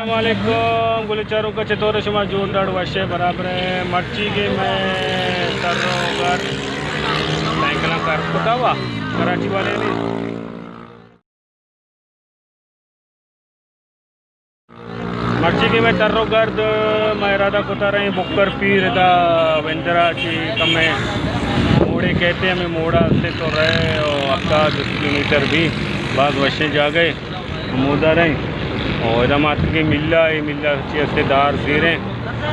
السلام علیکم، گلیں چاروکاں، چطور ئے شما؟ جوڑ ڈاڑ، وش ئے، برابر ئے؟ مرچیگیں مئے تر ءُ گرد سائیکلاں کار کتا وا کراچی والے نے۔ مرچیگیں مئے تر ءُ گرد، ما ارادہ کتا رئیں بکر پیر ادا وندرا چی کمے موڑے کئیت، ہمے موڑا ہستے تو رئے ءُ ہفتاد کلومیٹر بی، باز وشیں جاگہے۔ ہمودا رئیں۔ او ادا ما اتکگیں ملا، اے ملا چی ہستے دار زیریں۔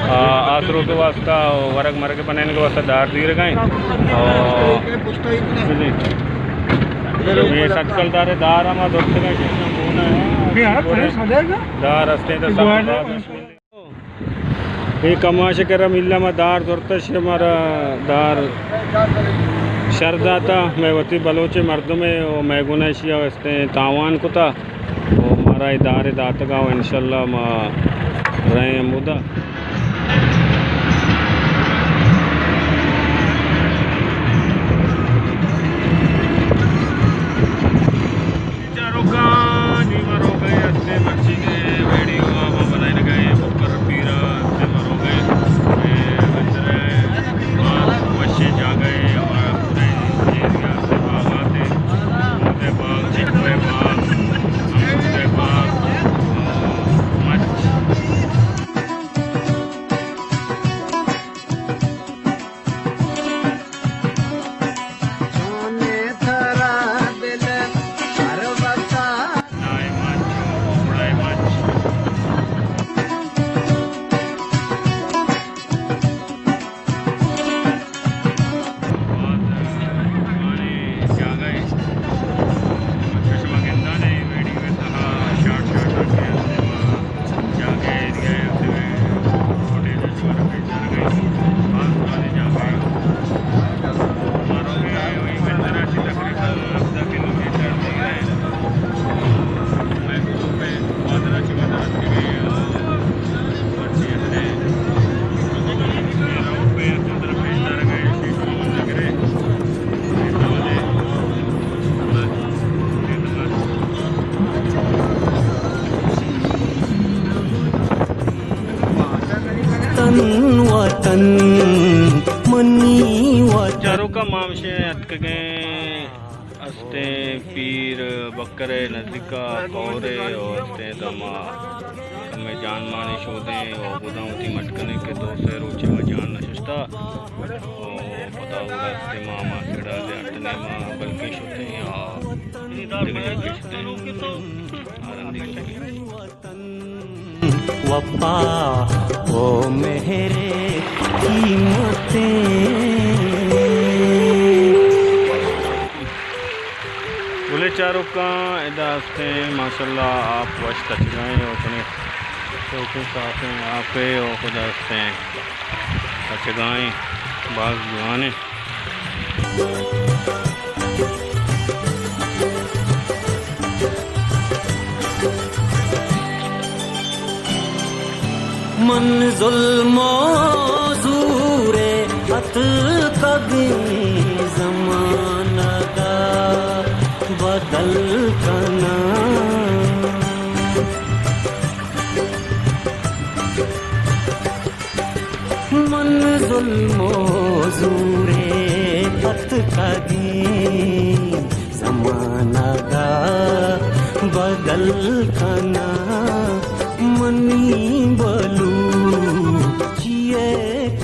آ، آس روک ءِ واسطہ، ورگ مرگ بنائینگ ءِ واسطہ دار زیرگائیں۔ او اے ستکل دار، دار ہما درتگیں، دار ہستیں تو سب اے کماش کرا ملا ما دار زرتش، مارا دار شر داتا، مئے وتی بلوچ مردمے ءُ مئے گون ءَ اشی ءَ استیں تاوان کتا ءُ مارا اے دار داتگا ءُ انشاءاللہ ما رئیں ہمودا۔ چاروکاں، نی ما روگ ءَ ایں، ہستیں مرچیگیں ویڈیو ءَ ما بنائینگ ءَ ایں، بکر پیر ءَ ہستیں ما روگ ءَ ایں، اے بندر ءَ باز وشیں جاگہ ءَ، ہما پورے ایریا ہستیں باغات ءَ، امرود ءِ باغ، چکو ءِ باغ، امرود ءِ باغ، مچ۔ جاگہ ایریا ءَ، فوٹیج ءَ شمارا پیش دارگ ءَ ایں۔ باز پرانے جاگہ ءَ۔ ما روگ ءَ ایں، وہی مندر ءَ چہ تقریباً ہبدہ کلومیٹر دور ءَ۔ مئے گروپ ءِ گوادر ءَ چہ وت اتکگ ءَ، مرچی ہستے روڈ ءِ اتکگ، ترا پیش دارگ ءَ ایں، شیشہ نگر ءِ۔ تن وطن منی وطن۔ چاروکاں، ما ہمشے اتکگیں، ہستیں پیر بکر ءِ نزیکا کور ءَ، او ہستیں دما کمے جان مانے شودیں، او گداں وتی مٹ کنیں کہ دو سے روچے ما جان نہ ششتا۔ او پدا گڑا ہستیں ما ہما سیڈا لے ہٹنے ما بلکیں شتیں آ دگہ جاگہ شتیں۔ آ رندی شتیں۔ وفا او مہر قیمتیں۔ گلیں چاروکاں، ادا ہستیں ماشاءاللہ آپ وش تچگائیں او چنے شوقیں صافیں آپے او خدا ہستیں تچگائیں باز جوانیں۔ من ظلم و زور اتکگیں زمانگ ءَ بدل کناں۔ من ظلم و زور اتکگیں زمانگ ءَ بدل کناں، منی بلوچی ءِ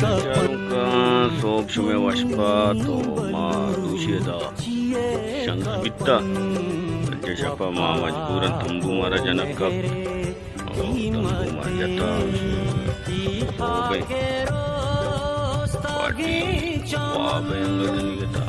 کپن۔ چاروکاں، سہب شمئے وش بات، تو ما دوشی ادا شنگ بیتا۔ اجے شپا ما مجبوراً تمبو مارا جنگ کپت۔ او تمبو ما جتا، سہب ءِ پارٹی واب ءِ انگت نی گتا۔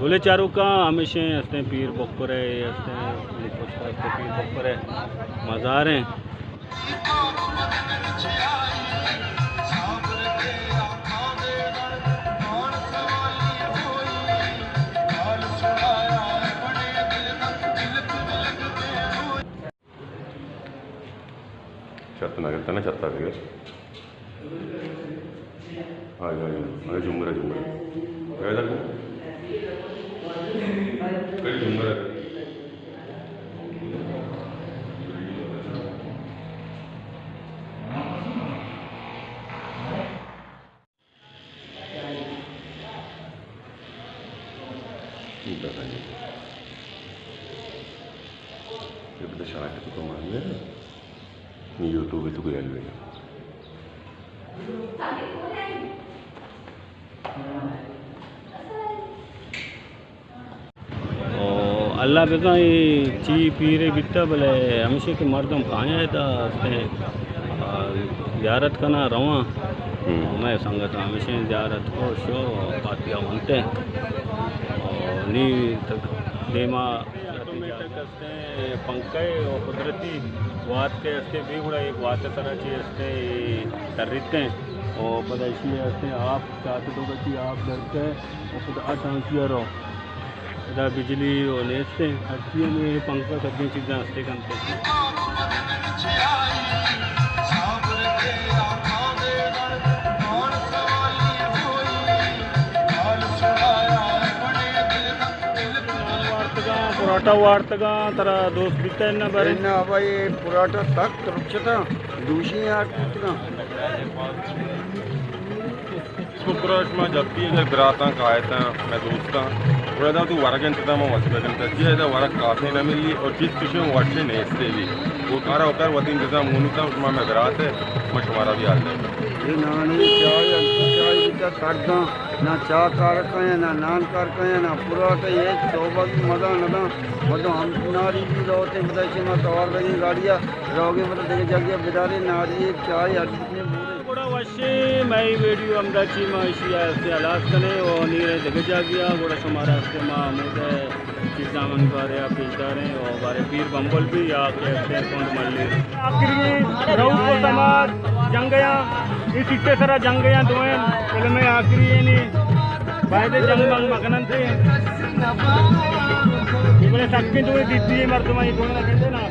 گلیں چاروکاں، ہمیشیں ہستیں پیر بکر ءِ، ہستیں پشت ہستیں پیر بکر ءِ مزاریں۔ چھت نہ گرتا نا، چھتا بگر۔ آ جا، آ جا۔ آ جمرہ، جمرہ۔ پیدا کو۔ کئی جمرہ۔ اے بدا شرائط تو کم آنے، نی یوٹیوب تو کوئی الوے۔ او اللہ بکن اے چی پیرے بیتا، بلے ہمیشہ کہ مردم کایاں ادا ہستیں، آ، زیارت کناں رواں۔ ہم۔ مئے سنگت ہمیشہ زیارت کو شو پاتیا ونتے۔ او نی تک دیما آٹومیٹک ہستیں پنکھے او قدرتی وات کے ہستے بھی گڑا ایک وات سرا چی ہستے تریتے او پدا اسی ہستے آپ چاتے تو گتی آپ درتے او پدا ٹانکیا رو۔ ادا بجلی و نیست انت، ہرچی ہمے پنکھا سجیں چیزاں ہستے کنت انت۔ نان وارتگاں، پراٹا وارتگاں، ترا دوست بیتہ اناں باریں؟ اناں بھائی، پراٹا سک رچتاں، دوشی یار کتگاں۔ شکر ءَ شما جتی اگر براتاں کایتاں، مئے دوستاں، گڑا ادا وتی ورگ ءِ انتظام ءَ وت بہ کنت، چیا ادا ورگ کاسے نہ ملی اور چیز کشیں وشیں نیستے بھی۔ وہ کارا ہوتا ہے، وتی انتظام ہونی تھا، شما مئے برات ہے، ما شمارا بھی حال دیں۔ اے نانی چائے، انچو چائے بیتا سرداں، نہ چاہ کار کایا، نہ نان کار کایا، نہ پراٹا، یہ توبہ بھی مزہ نہ دا۔ مطلب ہم ناری بھی روتے، مطلب کہ ما توار لگی گاڑیا، روگے مطلب دیگه جلدی بدارے، ناری چائے ہر چیز نے بورے۔ گڑا وشیں مئے ویڈیو ہمدا چی ما اشی ءَ ہستے ہلاس کنیں و نی رئیں دگہ جاگہے ءَ، گڑا شمارا ہستے ما ہمود ءَ چیزاں من بارے ءَ پیش داریں و بارے پیر بمبل بھی یا کہ ہستے کنڈ ملیر۔ آخری رؤت و سمار جنگ ءَ، اے سیٹ ءِ سرا جنگ ءَ دوئیں فلم ءِ آخری اے نی باید جنگ من مکننت۔ اے بلے سکیں دوئیں دیتی مردم اے دوئیں نہ کنتے نا۔